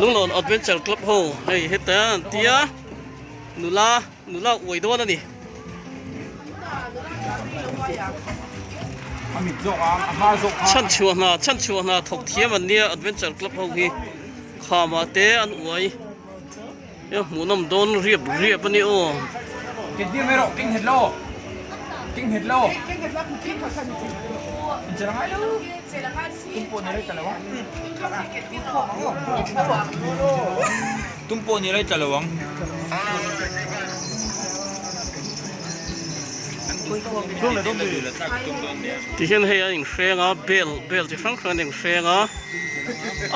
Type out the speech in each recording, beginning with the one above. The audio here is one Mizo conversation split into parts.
Lunglawn Adventure Club ho hei heta an tia nula nula uai dawn a ni. Chhanchhuah hna chhanchhuah hna thawk thiam an nia Adventure Club ho hi khamah te an uai. Hei hmuhnawm dawn riap riap a ni aw. Tihian hei a inhreng a bel bel chi hrang hrang an inhreng a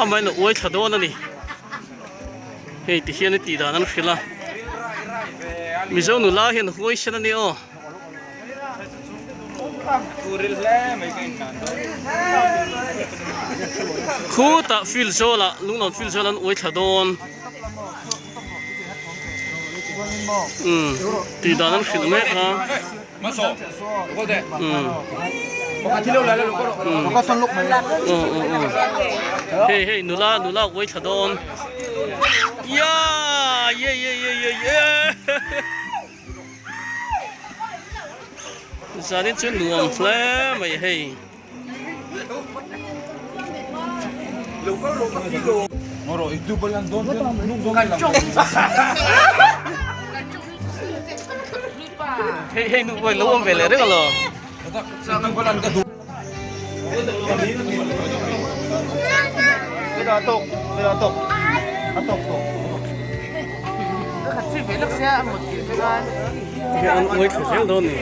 amahin a uai thla dawn a ni. Hei ti hian i tih dan an hrilh a, Mizo nula hian huaisen a ni aw. Khutah field zawlah Lunglawn field zawlah an uai thla dawn. Umm tih dan an hrilh mek a. Hei hei nula nula uai thla dawn ya ye ye ye ye ye zanin chu nuam hle mai hei. Hei hei nu pawh lo awm ve leh reng alo. Hei an uai thla zel dawn ni.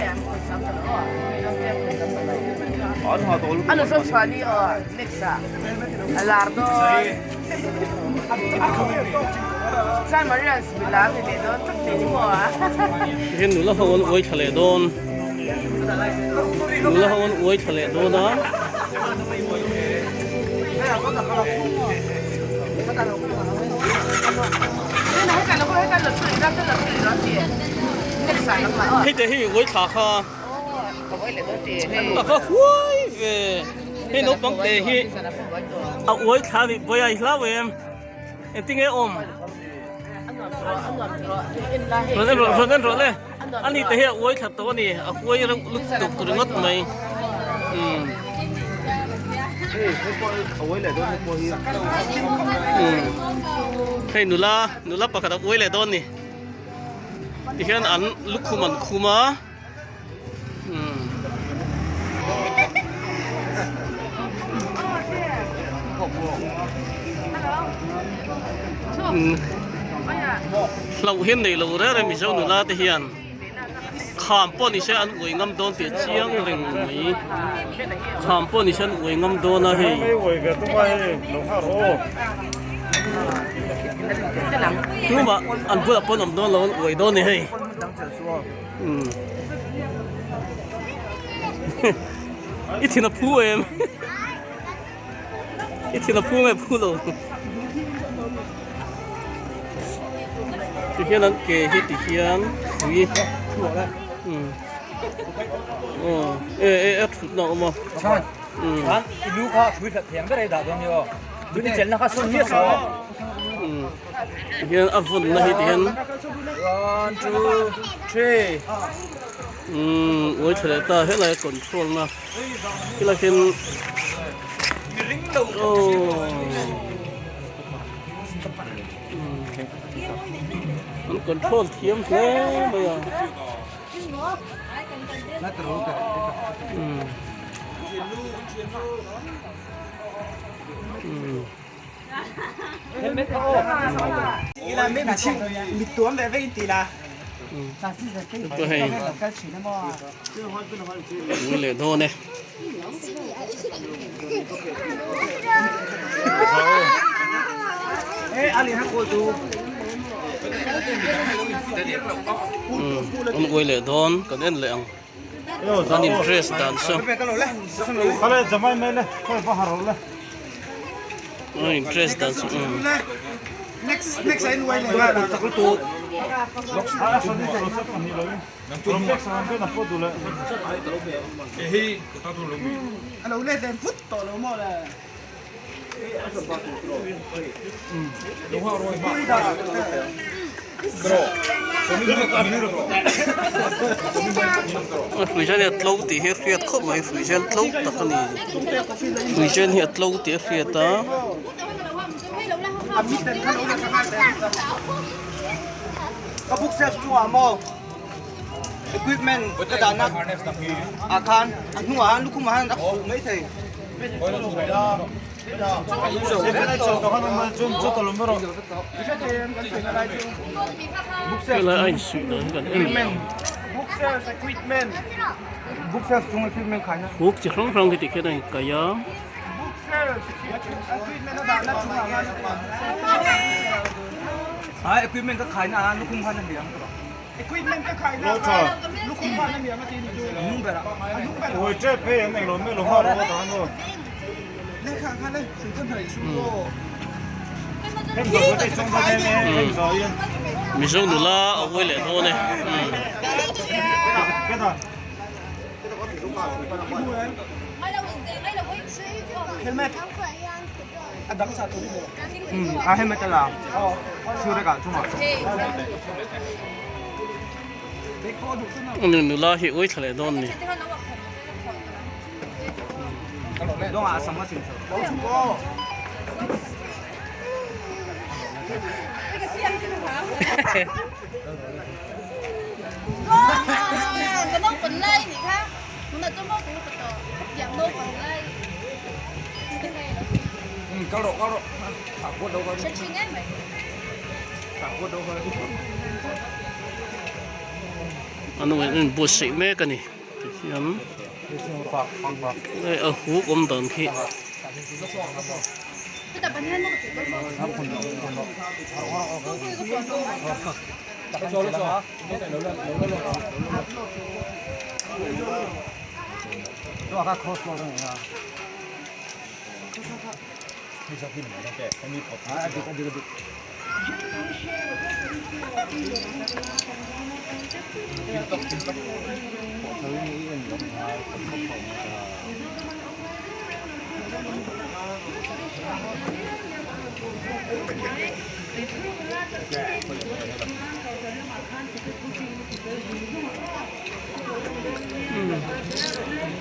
Tihian nula ho an uai thla leh dawn nula ho an uai thla leh dawn a. Hei te hi uai thla kha. A va huai ve hei naupang te hi a uai thla nih pawh a i hlau em engtin nge awm rawn en rawh rawn en rawh le ani te hi a uai thla tawh a ni a huai reuh lutuk ringawt mai umm hei nula nula pakhat a uai leh dawn ni tihian an lukhum an khum a. Hlauh hian nei lo reng reng Mizo nula te hian kham pawh ni se an uai ngam dawn tih a chiang reng mai kham pawh ni se an uai ngam dawn a hei. Tumah an bulah pawh an awm dawn lo an uai dawn a ni hei. I thin a phu em i thin a phu nge phu lo ti hian an ke hi ti hian hrui aw e e a thut na awm a i lu kha hrui hlat thei ang ber a i dah dawn ni aw tun i chelna kha sawn miah suh aw. Tihian a vawnna hi tihian One, two, three. Umm uai tha leh ta helai a control na helai hian aww an control thiam hle mai a umm umm. Ui leh dawn e. An ui leh dawn kan en leh ang. An in dress dan chu. An in dress dan chu. A hruizen hi a tlo tih hi a hriat khawp mai hruizen tlo tak a ni hruizen hi a tlo tih a hriat a. Helai a insuih dan hi kan en leh ang. Huk chi hrang hrang hi tikhian a inkaih a. Mizo nula a uai leh dawn e. Nula hi uai thla leh dawn a ni. An inbuatsaih mek a ni. Tihian hei a huk awm dan khi.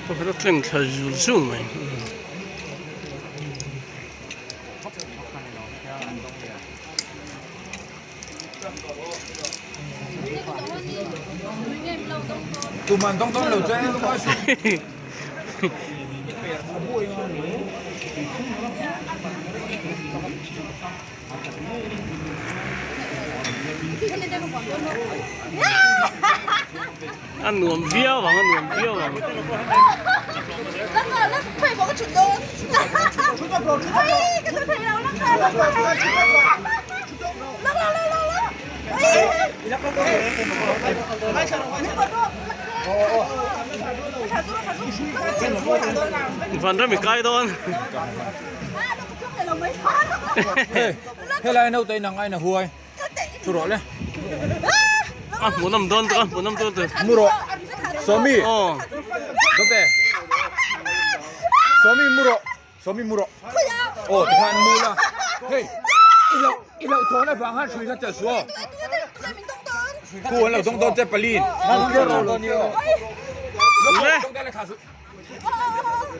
Pakhat a tleng thla zul zul mai. A nuam viau ang a nuam viau ang. Vanram i kai dawn. Helai naute in ang aina huai. Thu rawh le. A hmuhnawm dawn a hmuhnawm dawn tur. Mu rawh. Sawmi. Aw. Dawte. Sawmi mu rawh. Sawmi mu rawh. Aw tikhan mu la. Hei. I lo i lo thawn avang khan hrui kha chelh suh aw. Khu an lo dawng dawn che palin. Le.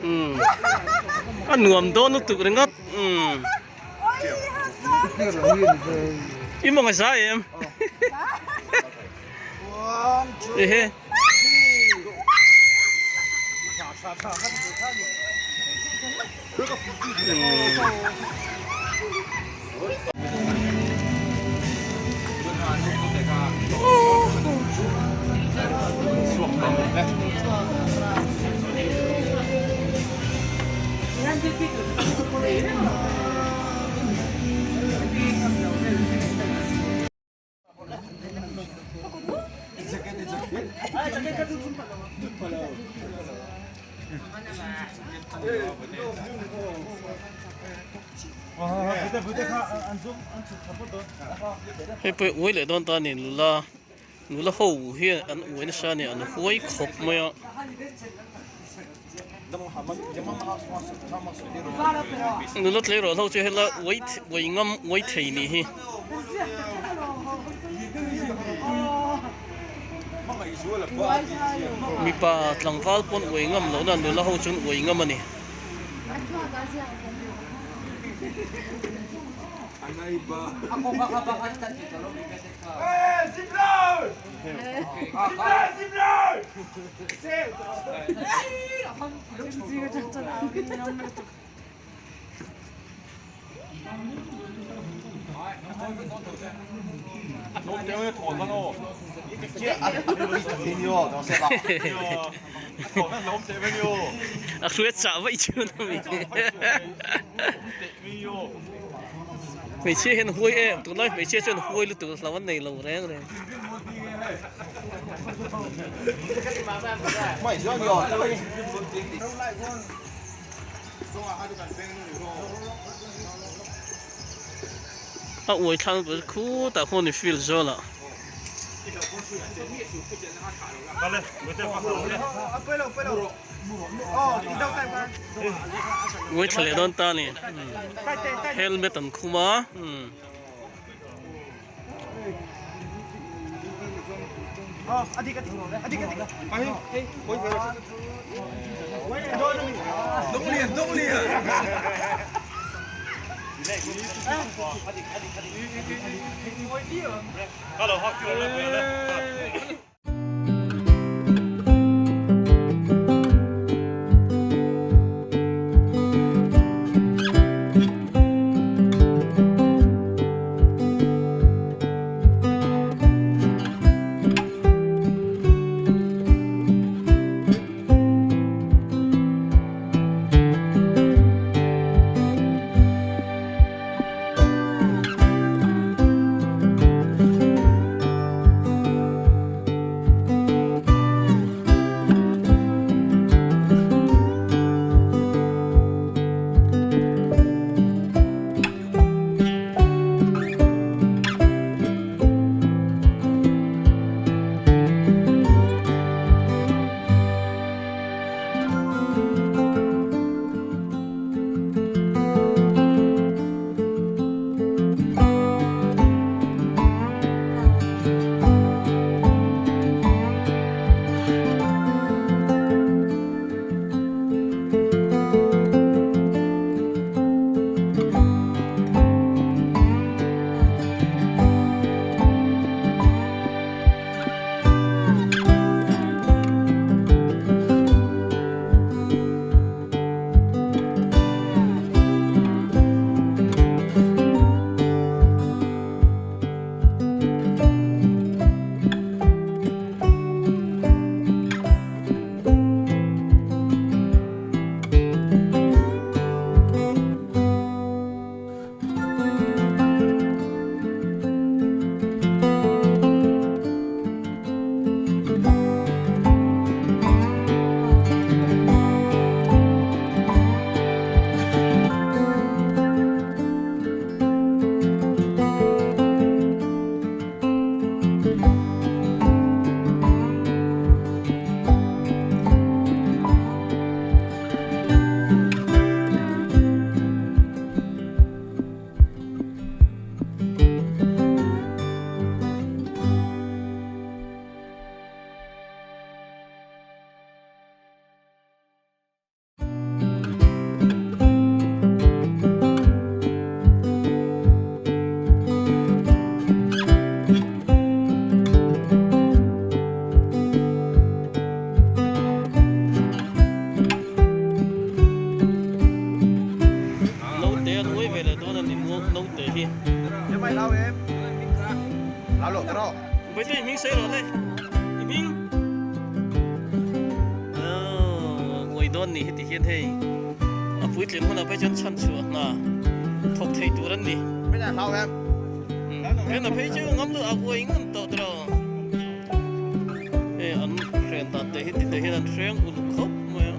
Umm. A nuam dawn lutuk ringawt. Umm. I mawng a za em? Ehe. Hei pawh hi uai leh dawn ta a ni nula nula ho hian an uai nasa a ni an huai khawp mai a. Nula tleirawl ho chu hela uai uai ngam uai thei nih hi. Mipa tlangval pawn uai ngam lohna nula ho chuan uai ngam a ni. A hruai chah vaih chuan a mi. Hmeichhia hian huai em tunlai hmeichhia chuan huai lutuk hlau an nei lo reng reng. A uai thlang tur chu khutah khuan ni field zawlah. Uai thla leh dawn ta a ni helmet an khum a. Naute an uai ve leh dawn a ni naute hi. Vawiin i hming sawi rawh le i hming uai dawn ni heti hian hei a puitlin hunah phei chuan chhan chhuah hna thawk thei tur an ni. Hena phei chu ngam luh a uai ngun tawh tawh hei an hren dan te hi ti te hian an hreng uluk khawp mai a.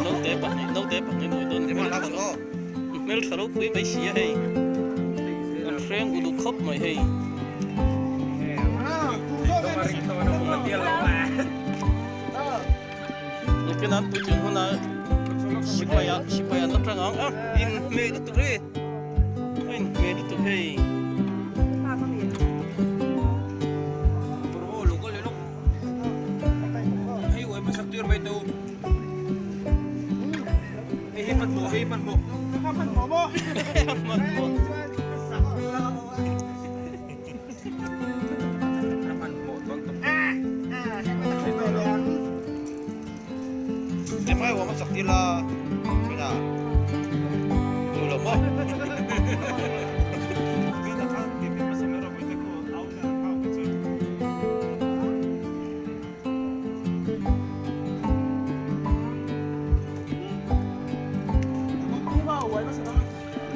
Naute pahnih naute pahnih an uai dawn hmeltha ro hmeltha ropui mai si a hei an hreng uluk khawp mai hei. Nakin an puitling hunah sipai ah sipai an la tang ang a inhmeh lutuk e a inhmeh lutuk hei.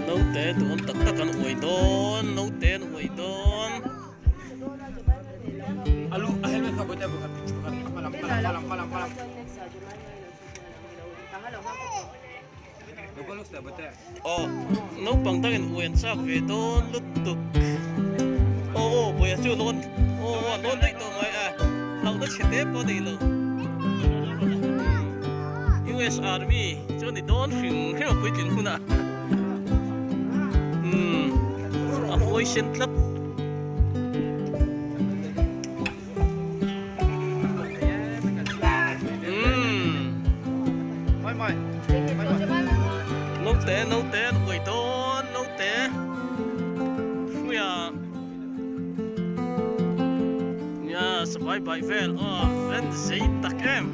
Naute duhawm tak tak an uai dawn naute an uai dawn. Aw naupang dangin uai an chak ve dawn lutuk aw aw bawiha chu lawn aw aw a lawn daih tawh mai a hlauhna chhe te pawh a nei lo US Army chu a ni dawn hrim hrim a puitlin hunah umm a huaisen tlat. Naute naute an uai dawn naute hruia nia sabai bai vel aw ven zei tak em.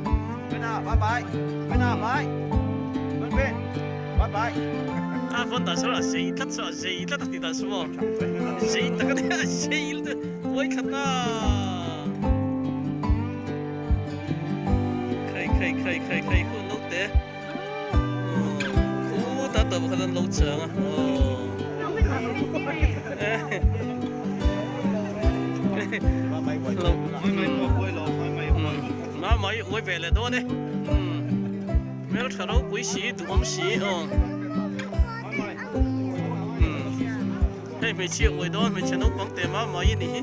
A phone dah saw a zei tlat saw a zei tlat a ti dah saw maw zei tak a nia a zei lutuk uai thla ta khai khai khai khai khai hun lo te khu ta tawp khan an lo chang a aw ma mai uai ve leh dawn e. Hmeltha ropui si duhawm si aw Hei hmeichhia uai dawn hmeichhe naupang te mah mai a nih hi.